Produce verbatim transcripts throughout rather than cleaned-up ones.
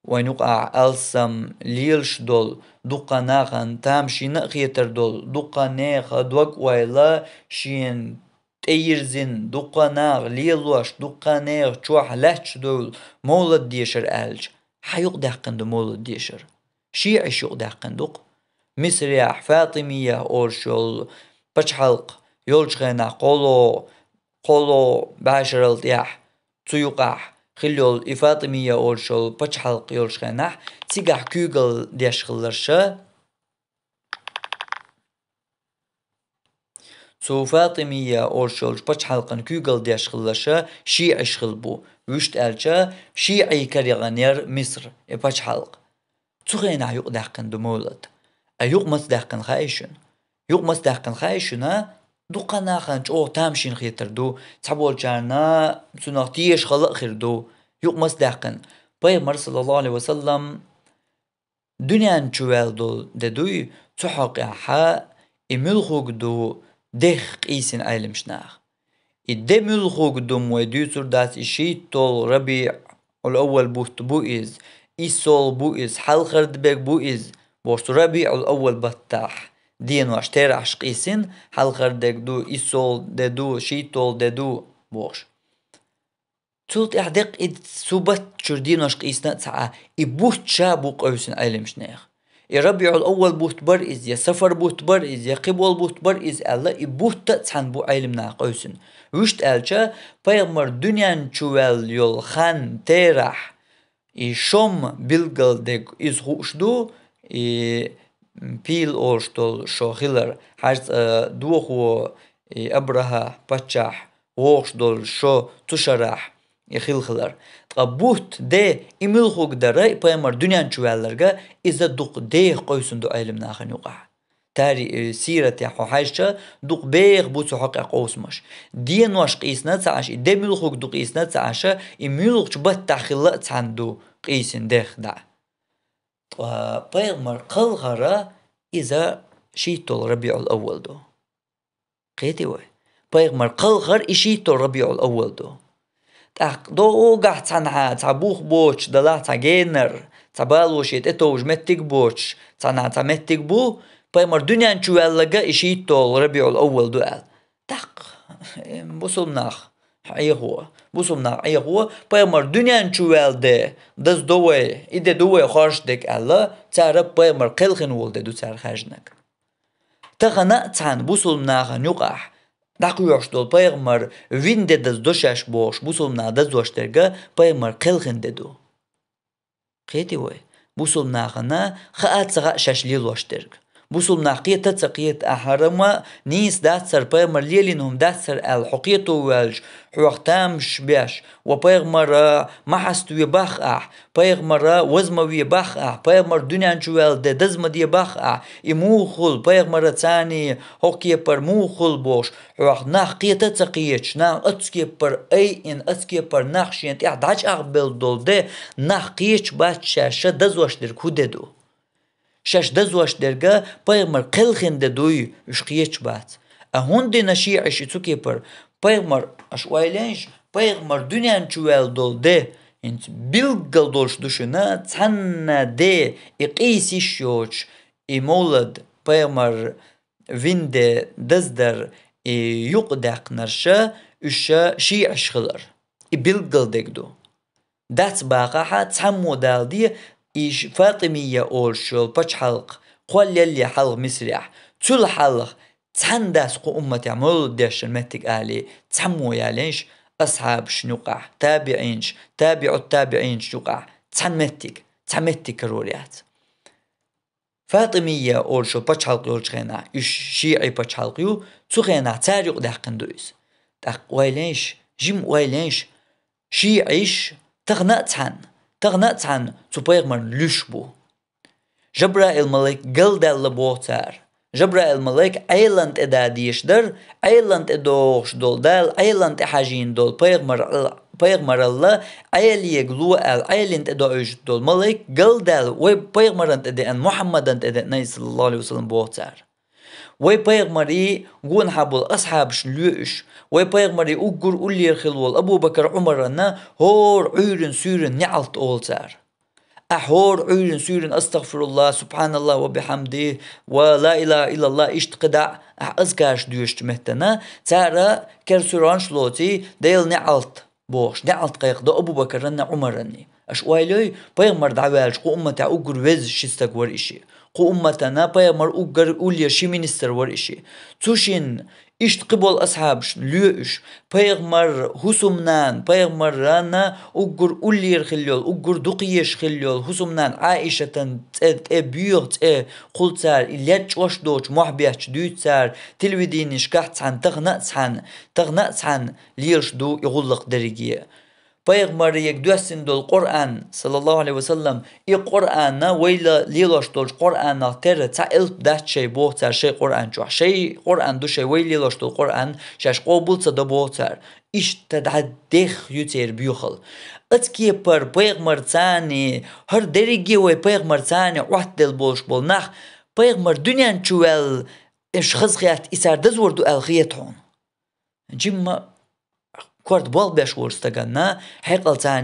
вайн юкъахь алсам лелаш долу, дуккха нахана тамашийна а хетар долу, дуккха нехан дог-ойла шена тӀейирзина, дуккха наха лелош, дуккха нехан чохь лаьтташ долу мовлад дешар аьлча, хьан юкъадаьккхина ду мовлад дешар? ШиӀаш юкъадаьккхина ду-кх. Мисрехь ФатӀимия олуш йолу пачхьалкх йолчу хенахь кхоло, кхоло бӀешарал тӀехь, цу юкъахь хилла йолу и ФатӀимия олуш йолу пачхьалкх йолчу хенахь, цигахь куьйгалла деш хилларша, цу ФатӀимия олуш йолчу пачхьалкхана куьйгалла деш хилларша шиӀаш хилла бу. Вуьшта аьлча, шиӀийн карегӀан яра Миср, и пачхьалкх. Цу хенахь юкъадаьккхина ду мовлад. А юкъа маца даьккхина хаьий шуна? Юкъа маца даьккхина хаьий шуна? Дуккха нахана чӀогӀа тамашийна хетар ду, цхьаболчарна цунах теша хала а хир ду. Юкъа маца даьккхина? Пайхамар, саллаллаху Ӏалайхи ва саллам, дуьнен чу ваьлла долу де дуй, цу хьокъехь и муьлхуг ду дех къийсина Ӏеламчу наха. И де муьлхуг ду-м вай дуьйцур дац, и шийтталгӀа РабиӀул-Аввал бутт бу иза, иссолгӀа бу иза, хьалхарда берг бу иза, бохуш, цу РабиӀул-Аввал баттахь денош, терахьаш къийсина, хьалхарда де ду, иссолгӀа де ду, шийтталгӀа де ду, бохуш. Цул тӀаьхьа деккъа и цу баттачуьра денош къийсина а ца Ӏа, и бутт ша бу къевсина Ӏеламчу нехан. И РабиӀул-Аввал бутт бара иза, я Сафар бутт бара иза, я кхиболу бутт бара иза аьлла, и бутт а цхьаьна бу Ӏеламнаха къевсина. Вуьшта аьлча, пайхамар дуьнен чу ваьлла йолу хан, терахь, и шом билггал дерг иза хууш ду, и пил олуш долу шо хилар, хьажа цкъа дохо, и Абрахьа паччахь вогӀуш долу шо цу шарахь и хила хилар. Ткъа бутт, де, и муьлхуг дара, и пайхамар дуьнен чу ваьлларга, иза дукха деха къевсина ду Ӏеламнахана юкъахь. Тари-, э, сиратехь хьо хьаьжча, дукха беха бу цу хьокъехь къовсамаш. Денош къийсина а ца Ӏаш, и де муьлхуг ду къийсина а ца Ӏаш, и муьлхачу баттахь хилла а цхьаьна ду къийсина дех дӀа. Ткъа пайхамар кхалхара иза шийтталгӀа РабиӀул-Аввал ду. Кхетий вай? Пайхамар кхалхар и шийтталгӀа РабиӀул-Аввал ду. ТӀаккха догӀу гахь цхьанхьа цхьа бух боцуш далахь, цхьа генар, цхьа бало шен тӀетовжа меттиг боцуш, цхьанхьа цхьа меттиг бу, пайхамар дуьнен чу ваьлларга и шийтталгӀа РабиӀул-Аввал ду аьлла. ТӀаккха, э, бусулба нах Ӏехо, бусулба нах Ӏехо, пайхамар дуьнен чу ваьлла де, даза до вай, и де ду вай хорша дерг аьлла, цара пайхамар кхелхина волу де ду цара хаьржинарг. Тахана а цхьаьна бусулба нахана юкъахь дӀакхоьхьуш долу пайхамар вина де даза до шаьш бохуш, бусулба наха дазош дерга пайхамар кхелхина де ду. Кхетий вай? Бусулба нахана хаа а ца хаьа шаьш лелош дерг. Бусулба нах кхета а ца кхета, ахьа хӀара ма нийса дац хӀара, пайхамар лелийна хӀума дац хӀара аьлла, хьо кхето ваьлча, хьох тамаш беш, ва пайхамара махьаста ве бах ахь, пайхамара ваза ма ве бах ахь, пайхамар дуьнен чу ваьлла де даза ма де бах ахь, и муха хуьлу, пайхамара царний хӀокху кепара муха хуьлу бохуш, хьох нах кхета а ца кхеташ, нах оцу кепара айина, оцу кепара нах шена тӀехь дӀачӀагӀбелла долу де, нах кхеташ бац шаьш ша дазош дерг хӀун де ду? Шаьш дазош дерга пайхамар кхелхина де дуй, уьш кхеташ бац. А хӀунда дина шиӀаш и цу кепара? Пайхамар, аша ойла йойш, пайхамар дуьнен чу ваьлла долу де, хӀинца билггал долуш ду шуна, цхьанна де и къийса йиш йоцуш, и мовлад, пайхамар вина де даздар, и юкъадаьккхинарш, уьш шиӀаш хилар. И билггал дерг ду. Дац бахахьа, цхьаммо дала де, и ш-, ФатӀимия олуш йолу пачхьалкх кхоллаелле хьалха Мисрехь. Цул хьалха цхьаьна дац кху умматехь мовлад дешан меттиг алий, цхьаммо ялийш, асхьабашна юкъахь, табиӀинаш, табиӀут-табиӀинаш юкъахь, цхьа меттиг, цхьа меттиг карор яц. ФатӀимия олуш йолу пачхьалкх йолчу хенахь, уьш шиӀий пачхьалкх ю, цу хенахь цара юкъадаьккхина ду иза. ТӀаккха ойла йойш, жима ойла йойш, шиӀаш тахана а цхьаьна, тахана а цхьаьна цу пайхамарна луьш бу. Жабраил-малайк галдаьлла боху цара. Жабраил-малайк Ӏелан тӀе да дезаш дара, Ӏелан тӀе догӀуш долу, Дала Ӏелан тӀе хьажийна долу пайхамар-, пайхамаралла Ӏелега ло аьлла, Ӏелин тӀе доуьйтуш долу малайк галдаьлла, вай пайхамаран тӀе деана, Мухьаммадан тӀе деана, саллаллаху Ӏалайхи ва саллам, боху цара. Вай пайхамарий гонахьа болу асхьабашна лоьуьш, вай пайхамарий уггар уллера хилла волу Абу-Бакар, Ӏумаранна хӀора Ӏуьйран суьйранна неӀалт олу цара. Ахьа хӀора Ӏуьйрин суьйрин астагфируллахӀ, субхьаналлахӀ ва бихьамди, ва ла илахӀа иллаллахӀ иштта кхидӀа, ахьа азкараш доьшучу меттана, цара кер суьрхьанаш лоций, Делан неӀалт бохуш, неӀалт кхайкхадо Абу-Бакаранна, Ӏумаранна. Аша ойла йой, пайхамар дӀаваьлча кху умматехь уггар веза ши стаг вара и ши. Кху умматана пайхамар уггар уллера ши министр вара и ши. Цу шин иштта кхиболу асхьабашна лоьуш, пайхамар хӀусамнана, пайхамарана уггар уллера хилла йолу, уггар дукхаезаш хилла йолу хӀусамнана Ӏаишатан цӀе, тӀе боьха цӀе кхуллу цара, и лечкъош доцуш мохь бетташ дуьйцу цара, телевиденешкахь цхьаьна, тахана а цхьаьна, тахана а цхьаьна лелаш ду и гӀуллакх дерриге. Пайхамаре доьссина долу Къуръан, саллаллахӀу Ӏалайхи ва саллам, и Къуръан, вай лелош долчу Къуръанах тера цхьа элп дац шайн боху цара шайн Къуръан чохь. Шайн Къуръан ду шайн, вай лелош долу Къуръан шаьш къобал ца до боху цара. Иштта дӀа дехха ю церан боьхалла. Оцу кепара пайхамарца, хӀара дерриге вай пайхамарца Ӏоттаделла болуш болу нах, пайхамар дуьнен чу ваьлла, уьш хазахетта, и цара дазор ду аьлла хета хьуна? Жимма корта болх беш волчу стаганна хьекъалца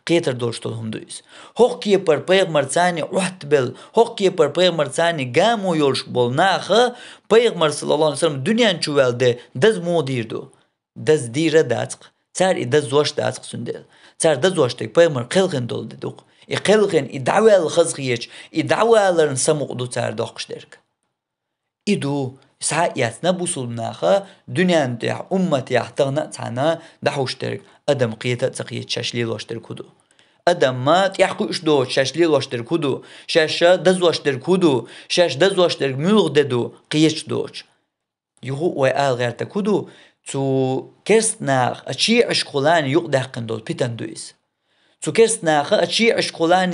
кхетар долуш долу хӀума ду иза. ХӀокху кепара пайхамарца Ӏоттабелла, хӀокху кепара пайхамарца гамо йолуш болу наха, пайхамар, саллаллахӀу Ӏалайхи ва саллам, дуьнен чу ваьлла де даза муха дийр ду? Даза дийр а дац-кх. Цара и дазош дац-кх цундела. Цара дазош дерг пайхамар кхелхина долу де ду-кх. И кхелхина, и дӀаваьлла хазахеташ, и дӀаваларна самукъа ду цара доккхуш дерг. И ду, схьа а эцна, бусулба наха дуьнен тӀехь, умматехь тахана а цхьаьна дӀахьуш дерг, адам кхета а ца кхета шаьш лелош дерг хӀун ду. Адамна тӀехь кхуьуш доцуш шаьш лелош дерг хӀун ду, шаьш дазош дерг хӀун ду, шаьш дазош дерг муьлха де ду, кхеташ доцуш. Юха а вай ала гӀертарг хӀун ду, цу керста наха а шиӀашкахула юкъадаьккхина долу питан ду иза. Цу керста наха а шиӀашкахула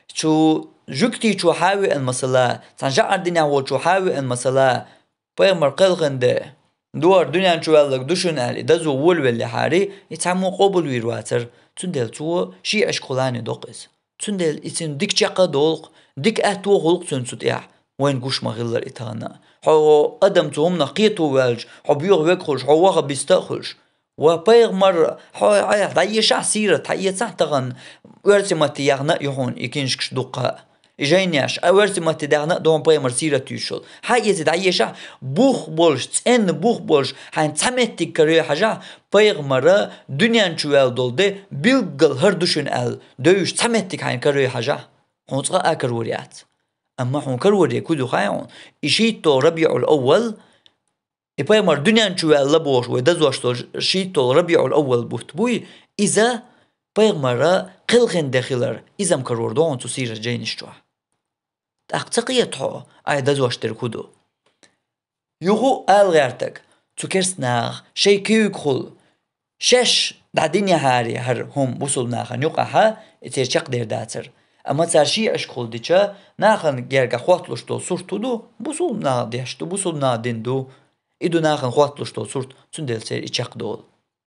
цу жуьгтичо хьан а веана масала, цхьана жаӀар динехь волчо хьан а веана масала, пайхамар кхелхина де, дора дуьнен чу ваьлларг ду шуна аьлла, и дазо волавеллехьара, и цхьаммо къобалвийр вацара, цундела цо шиӀашкахула доккху иза. Цундела и цуьнан дика чекх а долу-кх, дика аьтто хуьлу-кх цуьнан цу тӀехь, вайна гуш ма-хиллара и тахана. Хьо адам цу хӀуманах кхето ваьлча, хьо боьха верг хуьлуш, хьо ваха биста а хуьлуш. Ва пайхамар, хьо, хьайх дӀаешахь сират, хьаэцахь тахана, оьрсийн матте яьхна а ю хьуна и киншкаш дуккха а. И жайнеш, а оьрсийн матте даьхна а ду хьуна пайхамар сират юьйцуш йолу. Хьаэций дӀаешахь, бух болуш, цӀенна бух болуш, хьайна цхьа меттиг карайо хьажахь, пайхамара дуьнен чу ваьлла долу де билггал хӀара ду шуна аьлла, девзаш цхьа меттиг хьайна карайо хьажахь, хьуна цкъа а карор яц. Амма хьуна карор ерг хӀун ду хаьий хьуна? И шийтталгӀа РабиӀул-Аввал, и пайхамар дуьнен чу ваьлла бохуш вай дазош долу шийтталгӀа РабиӀул-Аввал бутт буй, иза пайхамара кхелхина де хилар, иза-м карор ду хьуна цу сират жайнаш чохь. ТӀаккха ца кхета хьо, айхьа дазош дерг хӀун ду? Юха а ала гӀертарг, цу керста наха шайн куьйгахула, шаьш дӀадинехьара хӀара хӀума бусулба нахана юкъахь, и церан чекхдер дацара. Амма цара шиӀашкахула дича, нахана гергахь хотталуш долу сурт хӀун ду, бусулба наха деш ду, бусулба наха дина ду. И ду нахана хотталуш долу сурт, цундела церан и чекхдолу.